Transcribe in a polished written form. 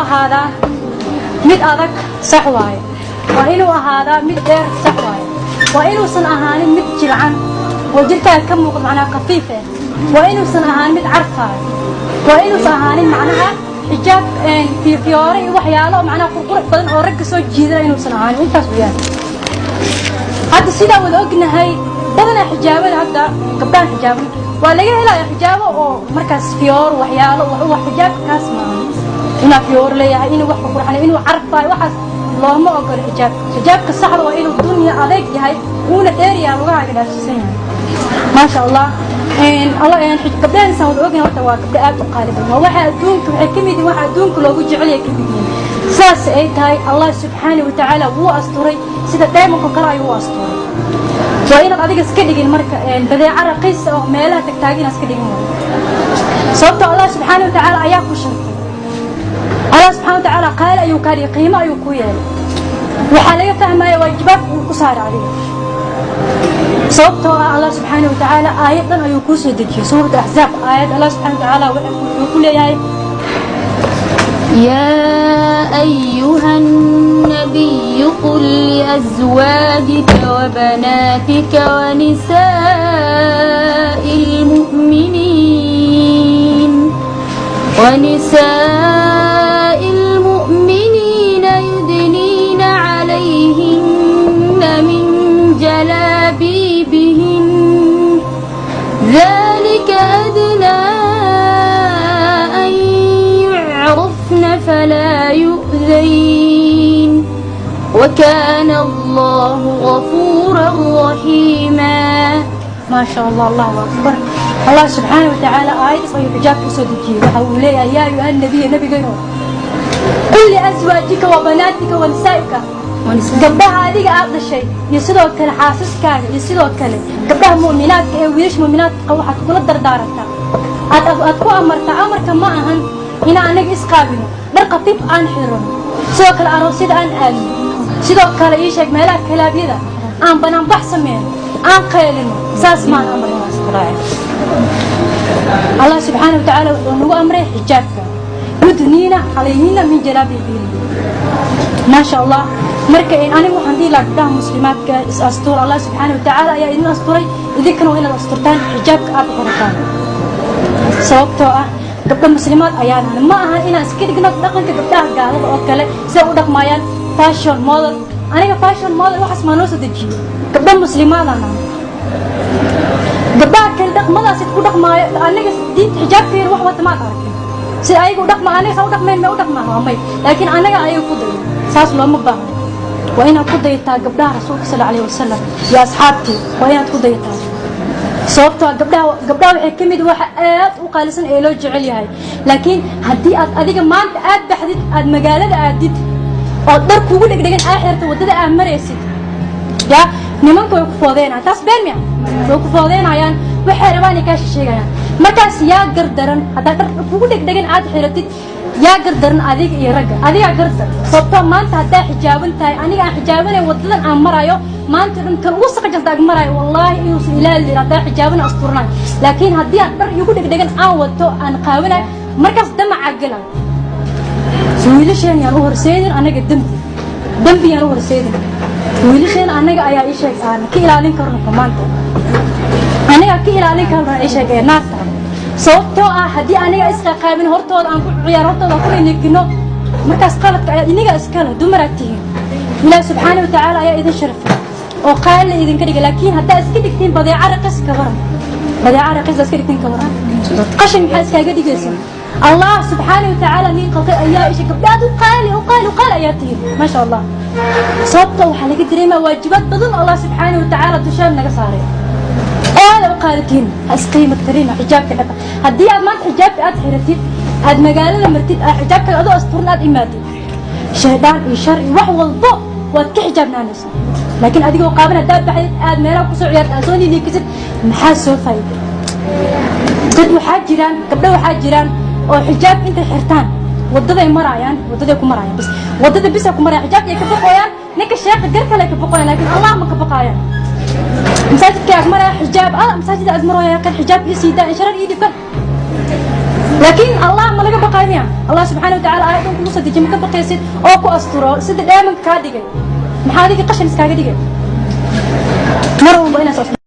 Ahaadaa mid adag, sax waaye. Waa inuu ahaadaa mid dheer, sax waaye. Waa inuusan ahaanin mid jilcan oo jirkaaga ka muuqdo, macnaha khafiif eh. Waa inuusan ahaanin mid carfaayo. Waa inuusan ahaanin macnaha xijaab fiyoore iyo waxyaalo macnaha qurqurux badan oo ragga soo jiidana inuusan ahaanin. Intaas weeyaan. Hadda sidaa wada ognahay, badanaa xijaabada hadda gabdhahan xijaaban waa laga helaya xijaabo oo markaas fiyoor waxyaalo wax. Xijaabka kaas maaha inaa fiyoor leeyahay, inuu wax qurxan, inuu carfaayo, waxaas looma ogolo xijaabka. Xijaabka saxda waa inuu dunya adeeg yahay, uuna dheer yahay, lugahaaga dhaafsiisan yahay. Maasha Allah, Allah, gabdhahan saan wada ognahay horta waa gabdho aad u qaali badan. Waa waxa adduunka waxay ka mid yihiin, waxa adduunka loogu jecel yahay ka mid yihiin. Sidaas ay tahay, Allah subxaanahu watacaala wuu asturay, sida diamondka kale ayuu u asturay. Waa inaad adiga iska dhigin marka badeeco raqiis oo meelaha tagtaagin iska dhigin waayo, sababtoo Allah subxaanahu watacaala ayaa ku sharfay. Allah subxaana watacaala qaali ayuu kaa dhigay, qiimo ayuu ku yeelay. Waxaa laga fahmaya waajibaadka uu ku saaray adiga, sababtoo ah Allah subxaanahu watacaala aayad dhan ayuu kuu soo dejiyey, Suurat Axzaab. Aayad Allah subxaana watacaala wuxuu ku leeyahay: يا أيها النبي قل لأزواجك وبناتك ونساء المؤمنين يدنين عليهن من جلابيبهن، ذلك أدنى أن يعرفن فلا يؤذين، وكان الله غفورا رحيما. Maa sha Allah, allahu akbar. Allah subxaana watacaala aayadaas ayuu xijaabka usoo dejiyey. Waxa uu leeyahay: yaa ayuha nabiya, nabigeeno, qul liazwaajika wa banaatika wa nisaa'ika, gabdhaha adiga aad dhashay iyo sidoo kale xaasaskaaga iyo sidoo kale gabdhaha mu'minaadka ee wiilasha mu'minaadka qaba, waxaad kula dardaarantaa, aad ku amartaa. Amarka ma ahan inaan anaga isqaabino, dhar khafiif aan xirano, sidoo kale aroosyada aan aadno, sidoo kale ii sheeg meelaha kalaabyada aan banaanbax sameyno, aan qaylino. Saas maan amarka. Allah subxaana watacaala wuxuu nagu amray xijaabka: yudniina calayhina min jalaabibihin. Maasha Allah. Marka aniga waxaan dhihi lahaa gabdhaha muslimaadka: is astur. Allah subxaana watacaala ayaa idin asturay, idinkana waa inaad asturtaan, xijaabka aad xirataan, sababtoo ah gabdha muslimaad ayaan ahay. Ma ahan inaan iska dhigno dhaqanka gabdhaha gaalada oo kale sida u dhaqmayaan, fashion model. Aniga fashion model waxaas maa noo soo dejiyey. Gabdha muslimaadaan ahay. Gabdhaha kale dhaqmadaas ku dhaqmaayo, aniga diinta xijaabkeena wax wata maad arkin. Sida ayaga u dhaqma, aniga saa u dhaqmayn ma u dhaqmaan? Waa may. Laakiin anaga ayaga ku dayo, saas looma baahno. Waa inaad ku dayataa gabdhaha Rasuulka sal alayhi wasalam iyo asxaabtii. Waa inaad ku dayataa, sababtoo gabdhaha waxay ka mid waxa aad u qaalisan ee loo jecel yahay. Laakiin haddii aad adiga maanta aad baxdid, aad magaalada aadid oo dhar kugu dhegdhegan aa xirta, waddada aad maraysid, ya nimanka way ku foodeenayaan. Taas been miya? Way ku foodeenayaan, waxay rabaan ay kaa sheegayaan. Markaas yaa gardaran? Haddaa dhar kugu dhegdhegan aad xiratid, yaa gardaran? Adiga iyo ragga, adigaa gardaran, sababtoo maanta haddaa xijaaban tahay, aniga aan xijaabanay, wadadan aan marayo maanta dhan kan ugu saqajanta ag marayo, wallaahi inuusan ilaalin haddaa xijaaban asturanayo. Laakiin haddii aan dhar igu dhegdhegan aan wato, aan qaawanayo, markaas damaca gelayo. Wiilasheen yaan u horseedin anaga dembi, dembi yaan u horseedin wiilasheen. Annaga ayaa ii sheeg aan ka ilaalin karno xumaanta, aniga ka ilaalin karno ii sheeg ee naarta, sababtoo ah haddii aniga isqaqaabin, hortooda aan ku ciyaar, hortooda aan ku ninikino, markaas qaladka ayaa iniga iskale. Dumaraad tihiin, Ilaah subxaana wa tacaala ayaa idin sharfay oo qaali idinka dhigay. Laakiin haddaa iska dhigtiin badeeca raqis, ka waran? Badeeca raqis iska dhigtiin, ka waran? Qashin maxaa iskaaga dhigaysa? Allah subxaana wa tacaala nin qalqay ayaa isha gabdhaad u qaali, u qaali, u qaali ayaa tihiin, maasha Allah. Sababta waxaa laga dareemaa waajibaad badan oo Allah subxaana wa tacaala dushaan naga saaray. Aada u qaalitiin, ha isqiima tirina, xijaabka xita. Haddii aad maanta xijaabka aad xiratid, aad magaalada martid, aad xijaabka adoo asturan aad imaadid, shaydaan iyo shar iyo wax walbo waad ka xijaabnaanaysaa. Laakiin adigoo qaaban haddaad baxdid, aad meelaha kusoo ciyaartid, aad soo niiniikisid, maxaa soo faa'iiday? Dad waxaa jiraan, gabdho waxaa jiraan oo xijaab intay xirtaan wadaday maraayaan, wadaday ku maraayaan bis, wadada bisa ku maraayaan. Xijaabka ay ka boqooyaan, ninka sheekha gar kale ka boqooyaan, laakiin Allah ma ka boqaayaan. Masaajidka ag maraya xijaab, ah, masaajida ag maraya kan xijaab ii siidaa, insharar ii dhibkan. Laakiin Allah ma laga baqaay miya? Allah subxaana watacaala aayaddan kugu soo dejiye, ma ka baqaysid oo ku asturo sida dheemanka kaa dhigay? Maxaa adiga qashin iskaaga dhigay? Mar walba inaad